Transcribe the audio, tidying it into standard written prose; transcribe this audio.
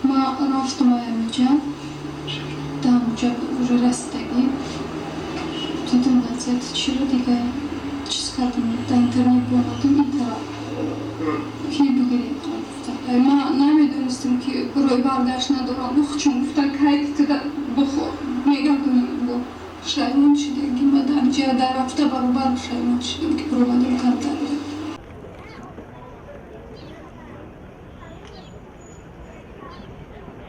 Ма рафтум ҳамиҷа, дар ҳамуҷа уже расидагӣ дидум вазъияти чиро, дига чиз кардум, дар интернет бомадум, ин тараф ки бигирем гуфта. Ма намедонистам, ки роҳи баргашт надорам. Чун гуфта, кай туда бухор мегардонам, бо пушаймон шидагӣ. Ма дар ҷа дар рафта баробар пушаймон шидам, ки баромадам кардам.